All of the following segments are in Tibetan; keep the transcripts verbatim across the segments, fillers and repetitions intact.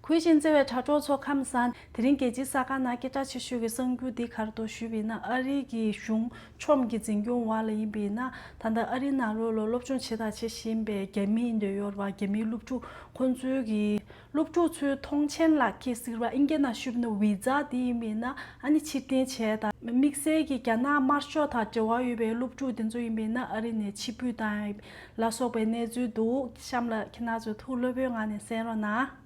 གུས་ཕྱག་འཚལ་བའི་དྲ་གྲོགས་ཚོ་ཁམས་བཟང་། དེ་རིང་རྒྱལ་སྤྱིའི་གསར་ཁང་ནང་སྐད་གྲགས་ཆེ་ཤོས་ཀྱི་གསར་འགྱུར་འདི་ག་རེ་འདུག་ཞུས་པ་ཡིན་ན། ཨ་རིའི་གི་གཞུང་ཁྲོམ་གྱི་འཛིན་སྐྱོང་འོག་ལ་ཡིན་པ་ཡིན་ན། ད་ལྟ་ཨ་རིའི་ནང་ལོགས་ལ་སློབ་སྦྱོང་བྱེད་དང་བྱེད་བཞིན་པའི་རྒྱ་མི་འདྲ་ཡོད་རེད་པ། རྒྱ་མིའི་སློབ་ཕྲུག་ཁོང་ཚོའི་གི་སློབ་ཕྲུག་ཚོའི་ཐོངས་མཆན་ལག་འཁྱེར་ཟེར་བ། ཨིན་སྐད་ནང་ཞུས་པ་ན་བི་ཛ་དེ་ཡིན་པ་ཡིན་ན། ཨ་ནི་ཕྱིར་འཐེན་བྱས་དང་། དམིགས་བསལ་གྱི་རྒྱ་ནག་དམར་ཤོག་དང་འབྲེལ་བ་ཡོད་པའི་སློབ་ཕྲུག་དེ་ཚོ་ཡིན་པ་ཡིན་ན། ཨ་རི་ནས་ཕྱིར་འབུད་བཏང་ལ་སོགས་པའི་གནས་ཚུལ་འདུག་གཤམ་ལ་ཁྱེད་རང་ཚོས་ཐུགས་བློ་ཕམ་ངང་ནས་གསན་རོགས་གནང་།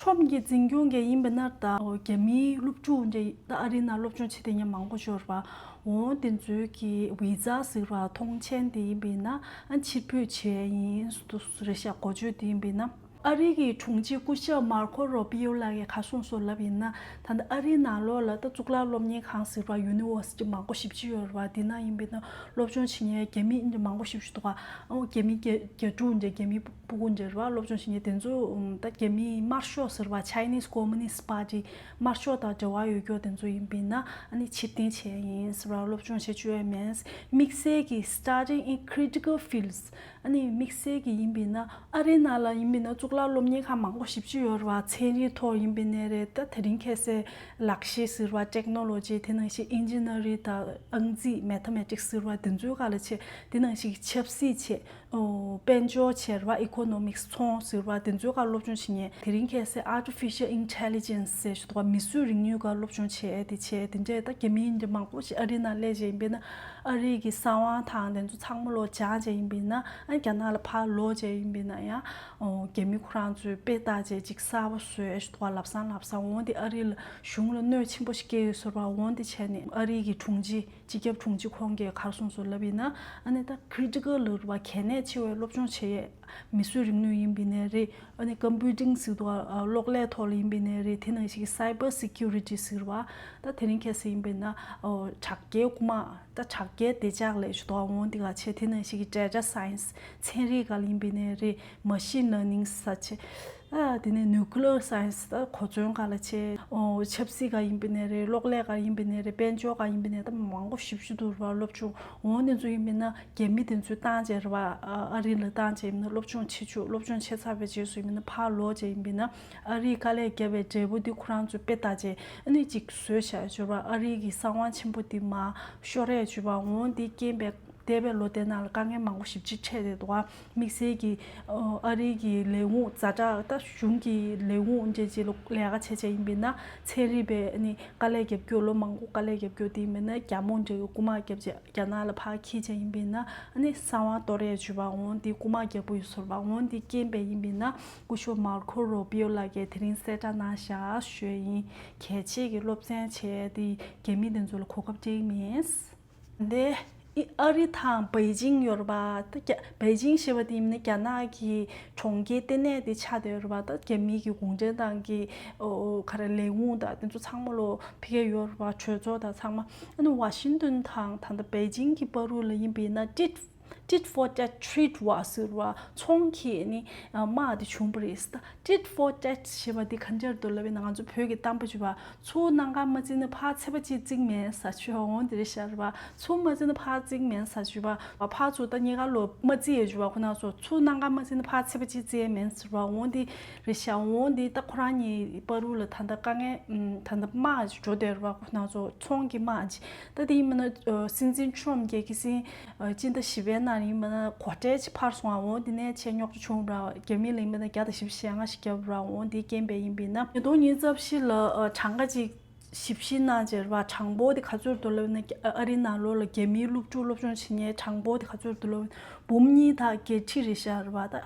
ཁྲོམ་གྱི་འཛིན་སྐྱོང་གིས་ཡིན་པ་ན། ད་རྒྱ་མིའི་སློབ་ཕྲུག་འདྲ་ད་ཨ་རི་ནང་སློབ་སྦྱོང་བྱེད་མཁན་མང་པོ་ཡོད་རེད་པ། འོ་དེ་ཚོའི་གི་བི་ཛ་ཟེར་བ་ཐོངས་མཆན་དེ་ཡིན་པ་ཡིན་ན། ཨ་ཕྱིར་འབུད་བྱས་ཡིན་འདུག་རེད་ཤག་འགོ་བརྗོད་དེ་ཡིན་པ་ཡིན་ན། ཨ་རི་གི་དྲུང་ཆེ་སྐུ་ཞབས་མར་ཁོ་རོ་པིའོ་ལགས་ཀྱིས་ག་གསུངས་སོང་ལབ་ཡིན་ན། ད་ལྟ་ཨ་རིའི་ནང་ལོགས་ལ་ད་གཙུག་ལག་སློབ་གཉེར་ཁང་ཟེར་བ་ཡུ་ནི་ཝར་སི་ཊི་མང་པོ་ཞེ་པོ་ཅིག་ཡོད་རེད་པ། དེ་ནང་ཡིན་པ་ཡིན་ན་སློབ་སྦྱོང་བྱེད་མཁན་རྒྱ་མི་འདྲ་མང་པོ་ཞེ་པོ་ཅིག་འདུག་ག་ཨོ་རྒྱ་མི་རྒྱ་རྒྱ་ཕྲུག་འདྲ་རྒྱ་མི་ཕྲུ་གུ་འདྲ་རེད་པ། སློབ་སྦྱོང་བྱེད་མཁན་དེ་ཚོ་ད་རྒྱ་མིའི་དམར་ཤོག་ཟེར་བ། Chinese Communist Party དམར་ཤོག་དང་འབྲེལ་བ་ཡོད་རྒྱུ་དེ་ཚོ་ཡིན་པ་ཡིན་ན། ཨ་ནི་ཕྱིར་འཐེན་བྱས་ཡིན་ཟེར་བ། སློབ་སྦྱོང་བྱེད་བཅུག་ཡས་མེད། དམིགས་བསལ་གྱི་studying in critical fields ཨ་ནི་དམིགས་བསལ་གྱི་ཡིན་པ་ཡིན་ན། ཨ་རིའི་ནང་ལ་ཡིན་པ་ཡིན་ན་གཙུག་ལག་སློབ་གཉེར་ཁང་མང་པོ་ཞེ་པོ་ཅིག་ཡོད་རེད་པ། ཚན་རིག་ཐོག་ཡིན་པ་ཡིན་ནའི་རེད། ད་དེ་རིང་ཁ་སང་ལག་ཤེས་ཟེར་བ། Technology དེ་ནང་བཞིན་ཨིན་ཇི་ནི་ཡ་རིང་དང་ཨང་རྩིས་Mathematics ཟེར་བ་དེ་ཚོའི་སྒང་ལ་བྱས། དེ་ནང་བཞིན་ཆབ་སྲིད་བྱས། ཨོ་དཔལ་འབྱོར་བྱས་རེད་པ། Economics ཚོང་ཟེར་བ་དེ་ཚོའི་སྒང་སློབ་སྦྱོང་བྱེད་མཁན། དེ་རིང་ཁ་སང་Artificial Intelligence ཟེར་ཞིག་འདུག་ག་མི་གསོད་རིག་ནུས་སྒང་སློབ་སྦྱོང་བྱས་དེ་བྱས། དེ་འདྲས་ད་རྒྱ་མི་འདྲ་མང་པོ་ཞིག་ཨ་རིའི་ནང་སླེབས་བྱས་ཡིན་པ་ཡིན་ན། ཨ་རིའི་གི་གསང་བ་དང་དེ་ཚོ་ཚང་མ་ལོག་སྦྱངས་བྱས་ཡིན་པ་ཡིན་ན། ཨ་རྒྱ་ནག་ལ་ཕར་ལོག་བྱས་ཡིན་པ་ཡིན་ན་ཡང་། ཨོ་རྒྱ་མི་ཁོ་རང་ཚོས་དཔེ་ལྟ་བྱས་ཅིག་གསར་པ་བཟོས་ཞིག་འདུག་ག་ལབ་སང་ལབ་སང་། འོ་དེ་ཨ་རི་ལ་གཞུང་ལ་གནོད་ཆེན་པོ་ཞིག་སྐྱེལ་ཡོད་ཟེར་བ། འོ་དེ་བྱས་ནས་ཨ་རིའི་གི་དྲུང་ཆེ་སྤྱི་ཁྱབ་དྲུང་ཆེ་ཁོང་གིས་ག་རེ་གསུངས་སོང་ལབ་ཡིན་ན། ཨ་ནི་ད་critical ལབ་རེད་པ། གལ་གནད་ཆེ་བའི་སློབ་སྦྱོང་བྱེད་ཡས་མིས་བཟོས་རིག་ནུས་ཡིན་པ་ཡིན་ནའི་རེད། ཨ་ནི་computing ཟེར་དུས་གློག་ཀླད་ཐོག་ལ་ཡིན་པ་ཡིན་ནའི་རེད། དེ་ནང་བཞིན་cyber security ཟེར་བ། ད་དེ་རིང་ཁ་སང་ཡིན་པ་ཡིན་ན་ཨོ་དྲ་རྒྱའི་རྐུ་མ། ད་དྲ་རྒྱའི་བདེ་འཇགས་ལ་ཞུ་དོ། འོ་འདི་ག་བྱས། དེ་ནང་བཞིན་གྱི་data science ཚན་རིག་སྒང་ལ་ཡིན་པ་ཡིན་ནའི་རེད། Machine learning ཟེར་བྱས། ཨ་དེ་ནས་nuclear science ད་གོ་མཚོན་སྒང་ལ་བྱས། ཨོ་ཆབ་སྲིད་སྒང་ཡིན་པ་ཡིན་ནའི་རེད། གློག་ཀླད་སྒང་ཡིན་པ་ཡིན་ནའི་རེད། དཔལ་འབྱོར་སྒང་ཡིན་པ་ཡིན་ནའི་ད་མང་པོ་ཞེ་པོ་ཅིག་འདུག་རེད་པ། སློབ་སྦྱོང་འོ་འདི་ཚོ་ཡིན་པ་ཡིན་ན་རྒྱ་མི་དེ་ཚོས་བཏང་བྱས་རེད་པ། ཨ་རི་ལ་བཏང་བྱས་ཡིན་ན་སློབ་སྦྱོང་བྱེད་ཆོག་སློབ་སྦྱོང་བྱས་ཚར་བའི་རྗེས་སུ་ཡིན་པ་ཡིན་ན་ཕར་ལོག་བྱས་ཡིན་པ་ཡིན་ན། ཨ་རིས་དཀའ་ལས་བརྒྱབ་པའི་འབྲས་བུ་འདི་ཁོ་རང་ཚོས་དཔེ་ལྟ་བྱས་ཨ་ནི་ཅིག་བཟོས་བཞག་ཡོད་རེད་པ། ཨ་རིའི་གི་གསང་བ་ཆེན་པོ་འདི་མར་ཤོར་ཡས་ཡོད་རེད་པ། འོ་འདི་རྐྱེན་པས་འདས་པའི་ལོ་དེ་ནང་ལ་དཀའ་ངལ་མང་པོ་ཞེ་པོ་ཅིག་འཕྲད་བསྡད་འདུག་ག་དམིགས་བསལ་གྱི་ཨ་རིའི་གི་ལས་ཁུངས་ཛ་དྲག་ད་གཞུང་གི་ལས་ཁུངས་འདྲ་ཅིག་ལ་ལས་ཀ་བྱས་བྱས་ཡིན་པ་ཡིན་ན། ཚན་རིག་པས་ཨ་ནི་དཀའ་ལས་རྒྱབ་རྒྱུ། ལོ་མང་པོ་དཀའ་ལས་རྒྱབ་རྒྱུ་དེ་ཡིན་པ་ཡིན་ན་རྒྱ་མོ་འདྲ་གི་རྐུ་མ་བརྒྱབ་བྱས་རྒྱ་ནག་ལ་ཕར་འཁྱེར་བྱས་ཡིན་པ་ཡིན་ན། ཨ་ནི་གསང་བ་གཏོར་ཡས་ཡོད་རེད་པ། འོ་འདི་རྐུ་མ་རྒྱག་གི་ཡོད་རེད་པ། འོ་འདི་རྐྱེན་པས་ཡིན་པ་ཡིན་ན་སྐུ་ཞབས་མར་ཁོ་རོ་པིའོ་ལགས་ཀྱིས་དེ་རིང་གསལ་བསྒྲགས་གནང་བཞག་ཞུ་ཡས་ཡིན། གལ་ཆེ་གི་སློབ་ཚན་བྱས་ཏེ་རྒྱ་མི་དེ་ཚོ་ལ་གོ་སྐབས་སྤྲད་ཀྱི་མེད། འདི་ཨི་ཨ་རི་དང་པེ་ཅིང་ཡོད་རེད་པ། ད་རྒྱ་པེ་ཅིང་ཞེས་པ་དེ་ཡིན་ན་རྒྱ་ནག་གི་གྲོང་ཁྱེར་ལྟེ་གནས་དེ་ཆགས་བསྡད་ཡོད་རེད་པ། ད་རྒྱ་མི་གི་གུང་ཁྲན་ཏང་གི་ཨོ་ག་རེ་ལས་ཁུངས་དང་དེ་ཚོ་ཚང་མ་ལོ་ཕ་གིར་ཡོད་རེད་པ། གྲོས་ཚོགས་དང་ཚང་མ། ཨ་ནི་ཝ་ཤིང་ཏོན་དང་ད་ལྟ་པེ་ཅིང་གི་བར་དུ་ལ་ཡིན་པ་ཡིན་ན་tit tit for tat trade war ཟེར་བ། ཚོང་གི་ནི་དམག་དེ་བྱུང་བ་རེད། ད་tit for tat ཞེས་པ་འདི་ག་འདྲ་འདུག་ལབ་ན་ང་ཚོ་བོད་ཀྱི་གཏམ་དཔེ་བརྗོད་པ། ཚུར་གནམ་ཁ་མ་བརྩིས་ན་ཕར་ཚད་པ་ཅིག་བརྩིགས་མེད་ཟེར་ཆོག་འོ་འདི་རེད་ཤག་རེད་པ། ཚུར་མ་བརྩིས་ན་ཕར་བརྩིགས་མེད་ཟེར་ཆོག་པ། ཕར་ཚུར་ད་གཉིས་ཀ་ལོ་མ་བརྩི་ཡས་ཆོག་པ། ཁོ་ན་ཚོ་ཚུར་གནམ་ཁ་མ་བརྩིས་ན་ཕར་ཚད་པ་ཅིག་བརྩི་ཡས་མེད་ཟེར་བ། འོ་འདི་རེད་ཤག་འོ་འདི་ད་ཁོ་རང་གཉིས་བར་དུ་ལ་ད་ལྟ་དཀའ་ངལ་ད་ལྟ་དམག་ཅིག་འགྲོ་བསྡད་རེད་པ། ཁོ་ན་ཚོ་ཚོང་གི་དམག་ཅིག་ད་དེ་ཡིན་མིན་ན་སྲིད་འཛིན་ཁྲོམ་གྱིས་ཁ་སང་སྤྱི་ཟླ་བཞི་པའི་ནང་ཡིན་པ་ན་གོ་ཁྲལ་ཅིག་འཕར་སོང་བ། འོ་དེ་ནས་ཆེས་རྙོག་དྲ་བྱུང་བ། རྒྱ་མི་ལ་ཡིན་པ་ན་བརྒྱ་དང་བཞི་བཅུ་ཞེ་ལྔ་ཞིག་བརྒྱབ་པ། འོ་དེའི་རྐྱེན་པས་ཡིན་པས་ན་ཉིས་སྟོང་ཉི་ཤུ་རྩ་བཞི་ལ་གྲངས་ཀ་ཅིག་ཞིབ་བཤེར་གནང་བྱས་རེད་པ། གྲངས་འབོར་དེ་ག་ཚོད་འདུག་ལབ་ན་ཨ་རིའི་ནང་ལོགས་ལ་རྒྱ་མིའི་སློབ་ཕྲུག་སློབ་སྦྱོང་བྱེད་མཁན་གྲངས་འབོར་དེ་ག་ཚོད་འདུག་ལབ་ན་འབུམ་གཉིས་དང་བརྒྱད་ཁྲི་རེད་ཤག་རེད་པ། ད་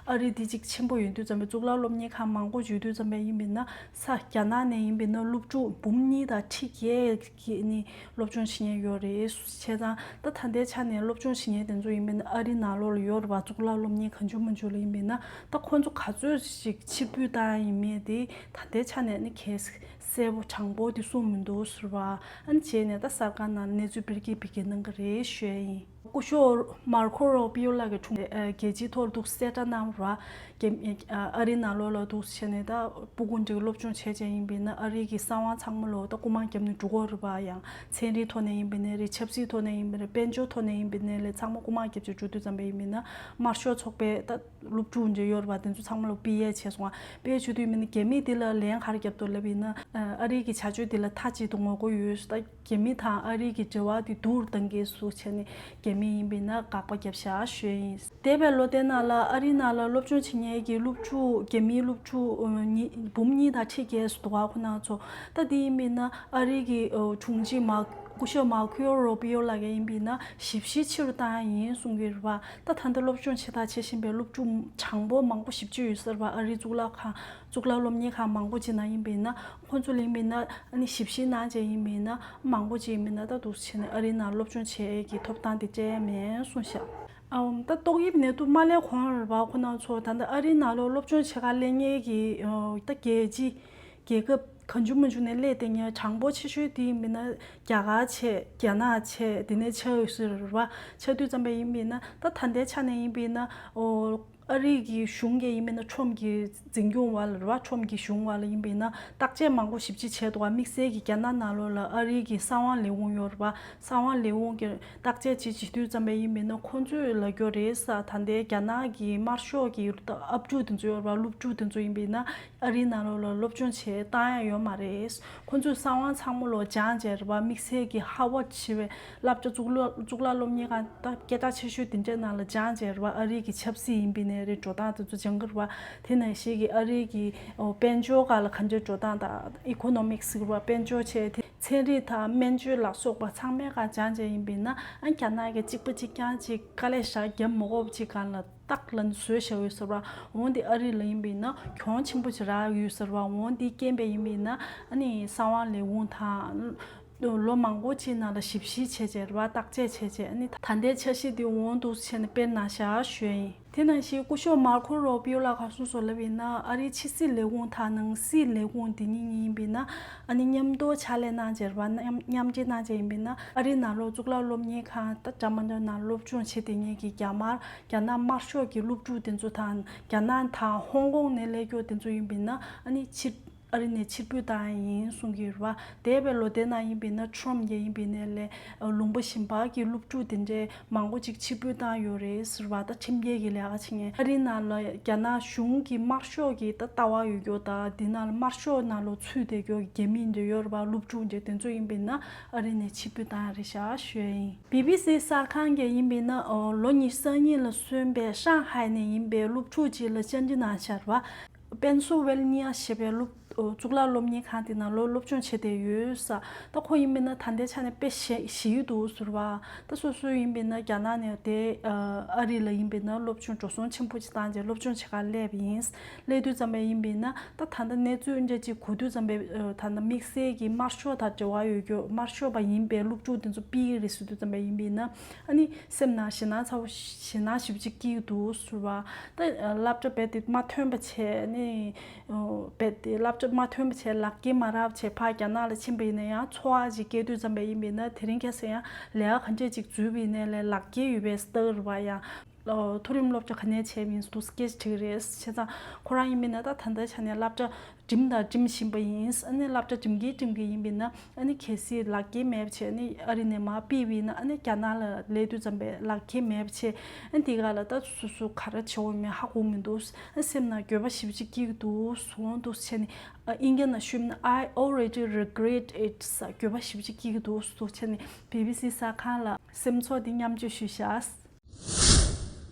ཨ་རི་དེ་ཅིག་ཆེན་པོ་ཡོད་དུས་ཙམ་པས་གཙུག་ལག་སློབ་གཉེར་ཁང་མང་པོ་ཡོད་དུས་ཙམ་པས་ཡིན་པས་ན། ས་རྒྱ་ནག་ནས་ཡིན་པས་ན་སློབ་ཕྲུག་འབུམ་གཉིས་དང་ཁྲི་བརྒྱད་ཀྱི་ནི་སློབ་སྦྱོང་བྱེད་མཁན་ཡོད་རེད། བྱས་ཙང་ད་ད་ལྟའི་ཆ་ནས་སློབ་སྦྱོང་བྱེད་མཁན་དེ་ཚོ་ཡིན་པས་ན་ཨ་རི་ནང་ལོགས་ལ་ཡོད་རེད་པ། གཙུག་ལག་སློབ་གཉེར་གང་བྱུང་མང་བྱུང་ལ་ཡིན་པས་ན། ད་ཁོང་ཚོ་ག་ཚོད་ཞིག་ཕྱིར་འབུད་བཏང་ཡིན་མིན་དེ་ད་ལྟའི་ཆ་ནས་ནི་གལ་གསལ་པོ་གྲངས་འབོར་དེ་གསུངས་མི་འདུག་ཟེར་བ། ཨ་ནི་བྱས་ནས་ད་གསར་ཁང་ནང་གནས་ཚུལ་སྤེལ་གྱི་སྤེལ་གྱི་གནང་གི་རེད་ཞུ་ཡ་ཡིན། སྐུ་ཞབས་མར་ཁོ་རོ་པིའོ་ལགས་ཀྱི་དྲུང་ཨ་རྒྱལ་སྤྱིའི་ཐོག་ལ་འདུག་གསལ་བསྒྲགས་གནང་བ་རེད་བ། ཨ་རི་ནང་ལོགས་ལ་འདུག་བྱས་ནས་ད་སྤུ་གུ་འདྲ་སློབ་སྦྱོང་བྱས་བྱས་ཡིན་པས་ན་ཨ་རི་གི་གསང་བ་ཚང་མ་ལོ་ད་རྐུ་མ་བརྒྱབ་ནས་འགྲོ་གི་རེད་བ། ཡང་ཚན་རིག་ཐོག་ནས་ཡིན་པས་ན་རེད། ཆབ་སྲིད་ཐོག་ནས་ཡིན་པས་ན་རེད། དཔལ་འབྱོར་ཐོག་ནས་ཡིན་པས་ན་རེད། ཚང་མ་རྐུ་མ་བརྒྱབ་བྱས་འགྲོ་དུས་ཙམ་པ་ཡིན་པས་ན་དམར་ཤོག་ཚོགས་པའི་ད་སློབ་ཕྲུག་འདྲ་ཡོད་རེད་བ། དེ་ཚོ་ཚང་མ་ལ་པི་ཨེ་བྱས་སོང་བ། པི་ཨེ་བྱེད་དུས་ཡིན་པས་ན་རྒྱ་མི་དེ་ལ་ལན་ག་རེ་བརྒྱབ་འདུག་ལབ་ཡིན་ན་ཨ་རི་གི་བྱ་སྤྱོད་དེ་ལ་མཐའ་གཅིག་ཏུ་ངོ་རྒོལ་ཡོད། ད་རྒྱ་མི་དང་ཨ་རི་གི་འབྲེལ་བ་དེ་སྡུག་རུ་གཏང་གི་ཟེར་བྱས་ནས་རྒྱ་མི་ཡིན་པས་ན་དགག་པ་བརྒྱབ་བཞག་ཞུ་ཡིན། འདས་པའི་ལོ་དེ་ནང་ལ་ཨ་རི་ནང་ལ་སློབ་སྦྱོང་བྱེད་མཁན་གྱི་སློབ་ཕྲུག་རྒྱ་མིའི་སློབ་ཕྲུག་ཨ་ཉི་འབུམ་གཉིས་དང་ཁྲི་བརྒྱད་ཙམ་འདུག་ག་ཁོ་རང་ཚོ། ད་དེ་ཡིན་པས་ན་ཨ་རི་གི་ཨ་དྲུང་ཆེ་མ་སྐུ་ཞབས་མར་ཁོ་རོ་པིའོ་ལགས་ཀྱིས་ཡིན་པས་ན་ཞིབ་བཤེར་ཆེ་རུ་བཏང་ཡ་ཡིན་གསུང་གི་རེད་བ། ད་ད་ལྟ་སློབ་སྦྱོང་བྱེད་ཐག་ཆད་བཞིན་པའི་སློབ་ཕྲུག་གྲངས་འབོར་མང་པོ་ཞེ་པོ་ཅིག་ཡོད་ས་རེད་བ། ཨ་རིའི་གཙུག་ལག་ཁང་གཙུག་ལག་སློབ་གཉེར་ཁང་མང་པོ་ཅིག་ནང་ཡིན་པས་ན་ཁོང་ཚོ་ལ་ཡིན་པས་ན་ཨ་ནི་ཞིབ་བཤེར་གནང་བྱས་ཡིན་པས་ན་མང་པོ་ཅིག་ཡིན་པས་ན་ད་འདུག་བྱས་ནས་ཨ་རིའི་ནང་སློབ་སྦྱོང་བྱེད་ཡས་ཀྱི་ཐོབ་ཐང་དེ་སྤྲད་ཡ་མེད་གསུངས་ཤག་ཨམ། ད་ཏོག་དབྱིབས་ནད་དུག་མ་སླེབས་གོང་རེད་བ། ཁོ་རང་ཚོ་ད་ལྟ་ཨ་རིའི་ནང་ལོགས་སློབ་སྦྱོང་བྱེད་གར་སླེབས་མཁན་གྱི་ཨ་ད་རྒྱལ་སྤྱི་རྒྱལ་ཁབ་གང་བྱུང་མང་བྱུང་ནས་སླེབས་བསྡད་མཁན་གྲངས་འབོར་ཆེ་ཤོས་དེ་ཡིན་པས་ན་རྒྱ་གར་བྱས། རྒྱ་ནག་བྱས། དེ་ནས་ཆགས་ཡོད་ས་རེད་བ། ཆགས་དུས་ཙམ་པ་ཡིན་པས་ན་ད་ད་ལྟའི་ཆ་ནས་ཡིན་པས་ན་ཨོ་ཨ་རི་གི་གཞུང་གིས་ཡིན་པས་ན་ཁྲོམ་གྱི་འཛིན་སྐྱོང་བ་ལ་རེད་བ། ཁྲོམ་གྱི་གཞུང་བ་ལ་ཡིན་པས་ན་བརྟག་དཔྱད་མང་པོ་ཞེ་པོ་ཅིག་བྱས་འདུག་བ། དམིགས་བསལ་གྱི་རྒྱ་ནག་ནང་ལོགས་ལ་ཨ་རི་གི་གསང་བ་ལས་ཁུངས་ཡོད་རེད་བ། གསང་བ་ལས་ཁུངས་ཀྱི་བརྟག་དཔྱད་ཅིག་བྱེད་དུས་ཙམ་པ་ཡིན་པས་ན་ཁོང་ཚོས་ལབ་ཀྱི་ཡོད་རེད་ས། ད་ལྟའི་རྒྱ་ནག་གི་དམར་ཤོག་གི་ཨབ་ཕྲུག་དེ་ཚོ་ཡོད་རེད་བ། སློབ་ཕྲུག་དེ་ཚོ་ཡིན་པས་ན་ཨ་རིའི་ནང་ལོགས་ལ་སློབ་སྦྱོང་བྱེད་བཏང་ཡ་ཡོད་མ་རེད། ཁོང་ཚོས་གསང་བ་ཚང་མ་ལོ་སྦྱངས་བྱས་རེད་བ། དམིགས་བསལ་གྱི་ཧ་ཝར་ཌི་ཞེས་པའི་བསླབ་བྱ་གཙུག་ལག་གཙུག་ལག་སློབ་གཉེར་ཁང་ད་སྐད་གྲགས་ཆེ་ཤོས་དེ་འདྲའི་ནང་ལ་སྦྱངས་བྱས་རེད་བ། ཨ་རི་གི་ཆབ་སྲིད་ཡིན་པས་ན་རེད། འགྲོ་སྟངས་དེ་ཚོ་སྦྱང་གི་རེད་བ། དེ་ནང་བཞིན་གྱི་ཨ་རི་གི་ཨོ་དཔལ་འབྱོར་སྒང་ལ་གང་འདྲའི་འགྲོ་སྟངས་དང་ཨི་ཀོ་ནོ་མིག་སི་ཟེར་བ། དཔལ་འབྱོར་བྱས་དེ་ཚན་རིག་དང་སྨན་བཅོས་ལ་སོགས་པ་ཚང་མའི་སྒང་སྦྱངས་བྱས་ཡིན་པས་ན་ཨ་རྒྱ་ནག་གི་གཅིག་པ་གཅིག་རྐྱང་གཅིག་དཀའ་ལས་བཞག་རྒྱབ་མ་དགོས་པ་གཅིག་སྒང་ལ་ཏག་ལ་བཟོས་བཞག་ཡོད་ཟེར་བ། འོན་ཏེ་ཨ་རི་ལ་ཡིན་པས་ན་གྱོང་ཆེན་པོ་ཅིག་རག་ཡོད་ཟེར་བ། འོན་ཏེ་རྐྱེན་པས་ཡིན་པས་ན་ཨ་ནི་གསང་བ་ལས་ཁུངས་དང་ལོ་མང་པོ་ཅིག་ནང་ལ་ཞིབ་བཤེར་བྱས་བྱས་རེད་བ། བརྟག་དཔྱད་བྱས་བྱས་ཨ་ནི་ད་ལྟའི་འཆར་གཞི་དེ་འོང་འདུག་བྱས་ནས་དཔེར་ན་བཞག་ཞུ་ཡ་ཡིན། དེ་ནང་བཞིན་སྐུ་ཞབས་མར་ཁོ་རོ་པིའོ་ལགས་ག་སོང་སོང་ལབ་ཡིན་ན་ཨ་རིའི་ཕྱི་སྲིད་ལས་ཁུངས་དང་ནང་སྲིད་ལས་ཁུངས་དེ་གཉིས་གཉིས་ཡིན་པས་ན་ཨ་ནི་མཉམ་དུ་ཕྱག་ལས་གནང་བྱས་རེད་བ། མཉམ་མཉམ་འབྲེལ་གནང་བྱས་ཡིན་པས་ན་ཨ་རིའི་ནང་ལོགས་གཙུག་ལག་སློབ་གཉེར་ཁང་ད་འདྲ་མ་འདྲ་ནང་སློབ་སྦྱོང་བྱེད་བསྡད་མཁན་གྱི་རྒྱ་དམར་རྒྱ་ནག་དམར་ཤོག་གི་སློབ་ཕྲུག་དེ་ཚོ་དང་རྒྱ་ནག་དང་ཧོང་ཀོང་ནས་སླེབས་མཁན་དེ་ཚོ་ཡིན་པས་ན་ཨ་ནི་ཕྱིར་ཨ་རི་ནས་ཕྱིར་འབུད་བཏང་ཡ་ཡིན་གསུང་གི་ཡོད་རེད་བ། འདས་པའི་ལོ་དེ་ནང་ཡིན་པས་ན་ཁྲོམ་གྱི་ཡིན་པས་ན་ལས་ལུང་པ་གཞན་པ་གི་སློབ་ཕྲུག་དེ་འདྲའི་མང་པོ་ཅིག་ཕྱིར་འབུད་བཏང་ཡོད་རེད་ཟེར་བ། ད་ཁྲིམས་འགལ་གྱི་ལས་ཀ་བྱེད་མཁན་ཨ་རི་ནང་ལ་རྒྱ་ནག་གཞུང་གི་དམར་ཤོག་གི་ད་ལྟ་བ་ཡོད་མཁན་དང་དེ་ནང་ལ་དམར་ཤོག་ནང་ལོགས་ཚུད་བསྡད་མཁན་རྒྱ་མི་འདྲ་ཡོད་རེད་བ། སློབ་ཕྲུག་འདྲ་དེ་ཚོ་ཡིན་པས་ན་ཨ་རི་ནས་ཕྱིར་འབུད་བཏང་ཡ་རེད་ཤག་ཞུ་ཡ་ཡིན། བི་བི་སི་གསར་ཁང་གིས་ཡིན་པས་ན་ལོ་ཉི་ཤུ་རྩ་གཉིས་ལ་སོན་པའི་ཧྲང་ཧའེ་ནས་ཡིན་པའི་སློབ་ཕྲུག་ཅིག་ལ་བཅར་འདྲི་གནང་ཤག་རེད་བ། པེན་སོ་ཝེལ་ནི་ཡ་ཞེས་པའི་སློབ་གཙུག་ལག་སློབ་གཉེར་ཁང་དེ་ནང་ལོ་སློབ་སྦྱོང་བྱས་བསྡད་ཡོད་ས། ད་ཁོ་ཡིན་པས་ན་ད་ལྟའི་ཆ་ནས་དཔེ་ཞེ་ཞེ་ཡི་འདུག་ཟེར་བ། ད་སོ་སོ་ཡིན་པས་ན་རྒྱ་ནག་ནས་དེ་ཨ་རི་ལ་ཡིན་པས་ན་སློབ་སྦྱོང་འགྲོ་སོང་ཆེན་པོ་ཅིག་བཏང་རྗེས་སློབ་སྦྱོང་བྱེད་གར་སླེབས་ཡིན། སླེབས་དུས་ཙམ་པ་ཡིན་པས་ན་ད་ད་ལྟ་གནས་ཚུལ་འདྲ་ཅིག་གོ་དུས་ཙམ་པ་ད་ལྟ་དམིགས་བསལ་གྱི་དམར་ཤོག་དང་འབྲེལ་བ་ཡོད་རྒྱུ་དམར་ཤོག་པ་ཡིན་པའི་སློབ་ཕྲུག་དེ་ཚོ་ཕུད་ཀྱི་རེད་ཟེར་དུས་ཙམ་པ་ཡིན་པས་ན་ཨ་ནི་སེམས་ནང་ཞེད་སྣང་ཚ་བོ་ཞེད་སྣང་ཞེ་པོ་ཅིག་སྐྱེ་གི་འདུག་ཟེར་བ། ད་སློབ་གྲྭ་རྦད་དེ་མ་ཐོན་པ་བྱས་ནས། རྦད་དེ་སློབ་གྲྭ་མ་ཐོན་པ་བྱས་ལག་འཁྱེར་མ་རག་བྱས་ཕར་རྒྱ་ནག་ལ་ཕྱིན་པ་ཡིན་ན་ཡང་འཚོ་བ་ཅིག་སྐྱེལ་དུས་ཙམ་པ་ཡིན་པས་ན་དེ་རིང་ཁ་སང་ཡང་ལས་ཀ་ག་འདྲས་ཅིག་འཛུལ་བ་ཡིན་ན་ལས་ལག་འཁྱེར་ཡོད་པའི་ལྟ་གི་རེད་བ། ཡང་མཐོ་རིམ་སློབ་གྲྭ་ག་ནས་བྱས་པ་ཡིན་འདུག་སྐད་ཆ་དྲིས་རེད། བྱས་ཙང་ཁོ་རང་ཡིན་པས་ན་ད་ད་ལྟའི་ཆ་ནས་སློབ་གྲྭ་འགྲིམ་དང་འགྲིམ་བཞིན་པ་ཡིན། ཨ་ནི་སློབ་གྲྭ་འགྲིམ་གིན་འགྲིམ་གིན་ཡིན་པས་ན་ཨ་ནི་གལ་སྲིད་ལག་འཁྱེར་མེད་པ་བྱས་ཨ་ནི་ཨ་རི་ནས་མར་ཕུད་པ་ཡིན་ན་ཨ་ནི་རྒྱ་ནག་ལ་སླེབས་དུས་ཙམ་པའི་ལག་འཁྱེར་མེད་པ་བྱས་ཨ་ནི་དེ་ག་ལ་ད་སོ་སོ་ག་རེ་བྱེད་དགོས་མིན་ཧ་གོ་མི་འདུག་ཨ་སེམས་ནང་འགྱོད་པ་ཞེ་པོ་ཅིག་སྐྱེ་གི་འདུག་གསུངས་འདུག་བྱས་ནས་ཨ་ཨིན་སྐད་ནང་ཞུས་ན། I already regret it ཟེར། འགྱོད་པ་ཞེ་པོ་ཅིག་སྐྱེ་གི་འདུག་གསུངས་བྱས་ནས་བི་བི་སི་གསར་ཁང་ལ་སེམས་ཚོར་འདི་མཉམ་སྤྱོད་ཞུས་བཞག་